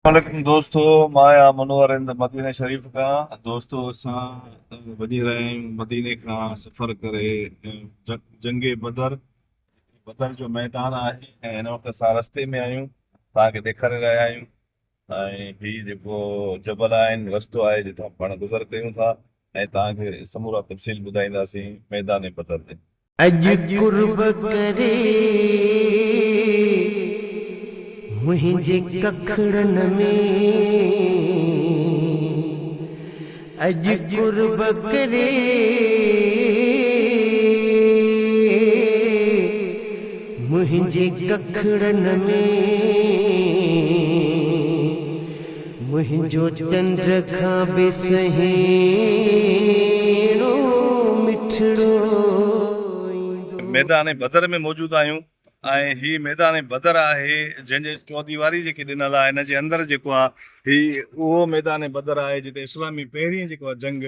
عليڪم دوستو مان آهيان منور رند مديني شريف کان دوستو اسان وڃي رهيا آهيون مديني کان سفر ڪري جنگ بدر بدر جو ميدان آهي ۽ هن وقت اسان رستي ۾ آهيون توهان کي ڏيکاري رهيا آهيون ۽ هي جيڪو جبل آهن رستو آهي جتان پاڻ گذر ڪيون ٿا ۽ توهان کي سمورا تفصيل ٻڌائينداسين ميدان بدر جي. اڄ قرب ڪري منهنجي ڪکڙن ۾، اڄ قرب ڪري منهنجي ڪکڙن ۾. منهنجو چنڊ کان به سهيڻو مٺڙو ايندو. ميدان بدر ۾ موجود آهيون ۽ هي ميدان بدر آهي جنهن جي چوديواري جيڪي ڏنل آهي ان جي اندر جيڪو آهي هي اهو ميدان بدر آهي جتي اسلامي پهرين جيڪو آهي جنگ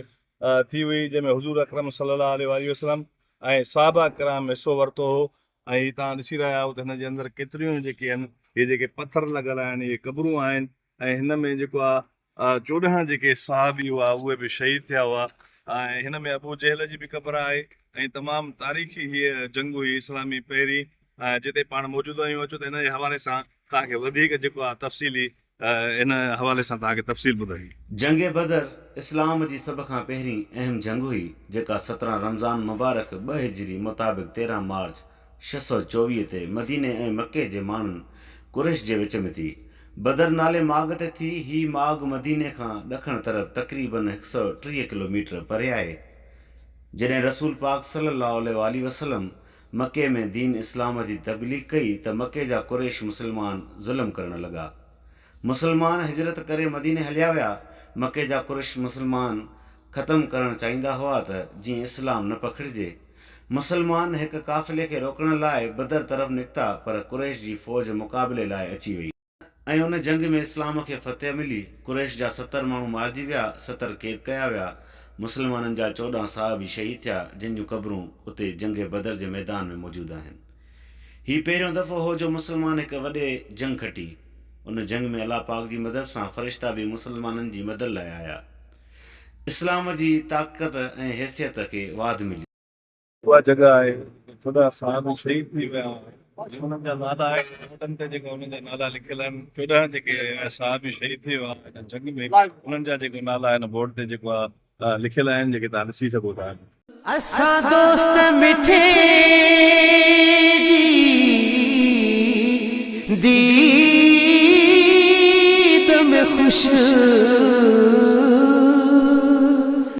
ٿي هئي جنهن ۾ حضور اڪرم صلي الله عليه واٰله وسلم ۽ صحابه ڪرام حصو ورتو هو ۽ هي توهان ڏسي رهيا آهيو ته هن جي اندر ڪيتريون جيڪي آهن هي جيڪي پٿر لڳل آهن اهي قبرون آهن ۽ هن ۾ جيڪو آهي 14 جيڪي صحابي هئا اهي به شهيد ٿيا هئا ۽ هن ۾ ابو جهل جي به قبر آهي ۽ تمام تاريخي هيء جنگ هئي اسلامي پهرين جتي پاڻ موجود آهيون اچو ته هن جي حوالي سان توهان کي وڌيڪ جيڪو آهي تفصيلي ان حوالي سان توهان کي تفصيل ٻڌايون. جنگ بدر اسلام جي سڀ کان پهرين اهم جنگ هئي، جيڪا 17 رمضان مبارڪ 2 هجري مطابق 13 مارچ 624 تي مديني ۽ مڪي جي ماڻهن قريش جي وچ ۾ ٿي. بدر نالي ماڳ تي ٿي. هي ماڳ مديني کان ڏکڻ طرف تقريباً 130 ڪلوميٽر پري آهي. جڏهن رسول پاڪ صلي الله عليه واٰله وسلم مڪي ۾ دين اسلام جي تبليغ ڪئي ته مڪي جا قريش مسلمان ظلم ڪرڻ لڳا. مسلمان هجرت ڪري مديني هليا ويا. مڪي جا قريش مسلمان ختم ڪرڻ چاهيندا هئا ته جيئن اسلام نه پکڙجي. مسلمان هڪ قافلي کي روڪڻ لاء بدر طرف نڪتا پر قريش جي فوج مقابلي لاء اچي وئي. ۽ ان جنگ ۾ اسلام کي فتح ملي، قريش جا 70 ماڻهو مارجي ويا، 70 قيد ڪيا ويا، مسلمانن جا 14 صحابي شهيد ٿيا، جن جون قبرون اتي جنگ بدر جي ميدان ۾ موجود آهن. هي پهريون دفعو هو جو مسلمان هڪ وڏي جنگ کٽي. ان جنگ ۾ الله پاڪ جي مدد سان فرشتا به مسلمانن جي مدد لاء آيا. اسلام جي طاقت ۽ حيثيت کي واڌ ملي. اها جڳهه آهي جتي 14 صحابي شهيد ٿي ويا هئا انهن جا نالا آهن بورڊن تي جيڪو انهن جا نالا لکيل آهن 14 جيڪي صحابي شهيد ٿي ويا هئا ان جنگ ۾ انهن جا جيڪو نالا آهن بورڊ تي جيڪو آهي لکيل آهن جيڪي توهان ڏسي سگهو ٿا. اسان دوست مٺي جي ديد ۾ خوش.